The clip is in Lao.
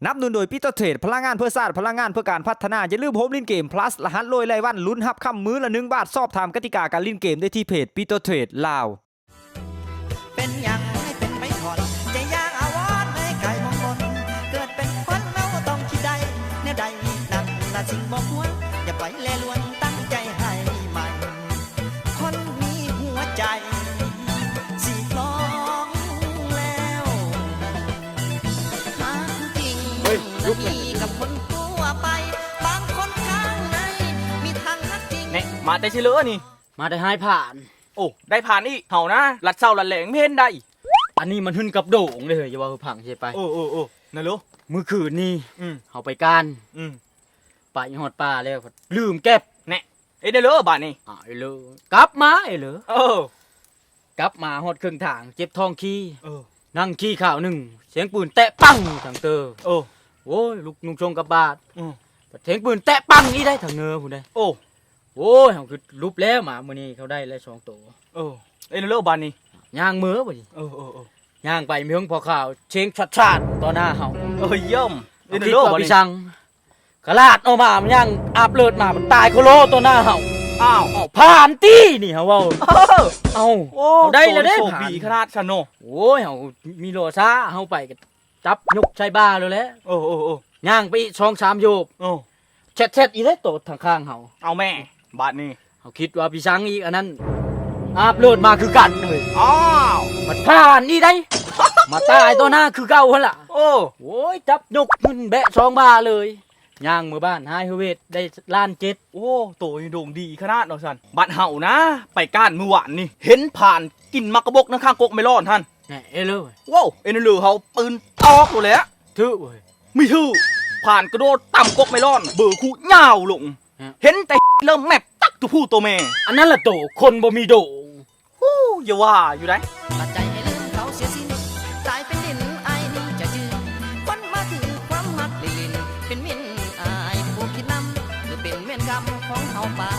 ໜັບໜູນໂດຍ ປິໂຕເທຣດ ພະລັງງານເພື່ອຊາດ ພະລັງງານເພື່ອການພັດທະນາ. ຢ່າລືມໂຮມຫຼິ້ນເກມ Plus ລະຫັດລວຍລາຍວັນ ລຸ້ນຮັບຄຳມື້ລະໜຶ່ງບາດ. ສອບຖາມກະຕິກາການຫຼິ້ນເກມໄດ້ທີ່ເພຈ ປິໂຕເທຣດ ລາວ. ເປັນຫຍັງໃຫ້ເປັນໄມ້ທ່ອນ ຈະຢ່າອາວອນໃຫ້ກາຍມອງມົນ ເກີດເປັນຄົນເຮົາຕ້ອງຄິດໄດ້ ແນວໃດນັ້ນລະສິ່ງບໍ່ຄວນ ຢ່າໄປແລລວນ ຕັ້ງໃຈໃຫ້ໝັ້ນ ຄົນມີຫົວໃຈ ຊິລອງແລ້ວ ຫາກຈິງ ເຮີ້ຍ ລຸກແລ້ວ ມີກັບຄົນທົ່ວໄປ ບາງຄົນຂ້າງໃນ ມີທັງຮັກຈິງ ນີ້ ມາແຕ່ໃສເລີນີ້? ມາແຕ່ຫາຍຜ່ານ. ໂອ້ ໄດ້ຜ່ານອີກ ເຮົານະ ລັດເຊົ້າລັດແລງ ເຫັນໄດ໋. ອັນນີ້ມັນຫຶ້ນກັບໂດ່ງເດ້ ເຮີ້ຍ ຢ່າວ່າຫຶ້ນພັງເສຍໄປ. ເອີ ເອີ ເອີ ນັ້ນໂລ ມື້ຄືນນີ້ ອືມ ເຮົາໄປການ ອືມ ໄປຮອດປ່າແລ້ວ ລືມເກັບ ແນະ ເຮັດແນວເລີບາດນີ້ ອ້າວ ເອີ ກັບມາ ເອີ ເອີ ກັບມາຮອດເຄິ່ງທາງ ເຈັບທ້ອງຂີ້ ເອີ ນັ່ງຂີ້ຄາວໜຶ່ງ ສຽງປືນແຕະປັງທັງເຕີ ເອີ ໂອ້ຍ ລຸກນຸ່ງຊົງກັບບາດ ເອີ ສຽງປືນແຕະປັງອີກໄດ໋ ທາງເນີພຸ້ນເດ້ ໂອ້ ໂອ້ຍ ເຮົາຄືຫຼຸບແລ້ວ ມາມື້ນີ້ເຂົາໄດ້ແລ້ວສອງໂຕ ເອີ ເຮັດແນວເລີບາດນີ້ ຍ່າງເມືອບາດນີ້ ເອີ ເອີ ເອີ ຍ່າງໄປມີເພິ່ງພໍຂາວ ເຊງຊາດໆຕໍ່ໜ້າເຮົາ ເອີ ຢ້ອມ ເຮົາຄິດວ່າ ເຮັດແນວເລີບາດນີ້ ພີ່ຊັງ ຂະຫຼາດອອກມາ ມັນຍ່າງອາບເລີດມາ ມັນຕາຍໂຄໂລຕໍ່ໜ້າເຮົາ ອ້າວ ເອົາ ຜ່ານຕິນີ້ ເຮົາເວົ້າ ເອີ ເອົ້າ ໂອ້ ເຮົາໄດ້ແລ້ວເດ້ ໂຊກດີຂະໜາດຊັ້ນເນາະ ໂອ້ຍ ເຮົາມີລໍຊ້າ ເຮົາໄປກະຈັບຍົກໃສ່ບ່າໂລດແຫຼະ ເອີ ເອີ ເອີ ຍ່າງໄປອີກສອງສາມໂຍບ ເອີ ແຊັດໆ ອີກເດ້ໂຕທາງຂ້າງເຮົາ ເອົາແມ່ ບາດນີ້ ເຮົາຄິດວ່າພີ່ຊັງອີກ ອັນນັ້ນອາບເລີດມາຄືກັນເຮີ້ຍ ອ້າວ ມັນຜ່ານອີກໄດ໋ ມາຕາຍຕໍ່ໜ້າຄືເກົ່າຫັ້ນລະ ໂອ້ ໂອ້ຍ ຈັບຍົກຂຶ້ນແບະສອງບ່າເລີຍ ຍ່າງເມືອບ້ານ ຫາຍເຮີເວດ ໄດ້ລ້ານເຈັດ ໂອ້ ໂຕນີ້ດົງດີຂະໜາດເນາະຊັ້ນ ບາດເຮົານະ ໄປການມື້ວານນີ້ ເຫັນຜ່ານກິນໝາກກະບົກນຳຂ້າງກົກເມລອນຫັ້ນ ແນ່ ເອີເລີ ໂອ້ ເອີເລີ ເຮົາປືນຕອກໂລດແຫຼະ ຖືກເວີຍ ມີຖືກ ຜ່ານກະໂດດຕຳກົກເມລອນ ເບີຄູຍາວລົງ ຮະ ເຫັນແຕ່ເລີ່ມແມັບຕັກໂຕຜູ້ໂຕແມ່ ອັນນັ້ນລະໂຕຄົນບໍ່ມີໂດງ ຮູ້ ຢ່າວ່າຢູ່ໃດ໋ ຕັດໃຈໃຫ້ລືມເຂົາເສຍສິ້ນ ກາຍເປັນດິນອ້າຍນີ້ຈະຈື່ ຄົນມາຖືກຄວາມຮັກຫຼິ້ນໆ ເປັນມິນອ້າຍຜູ້ຄິດນຳ ຫຼືເປັນເວນກຳຂອງເຮົາປາ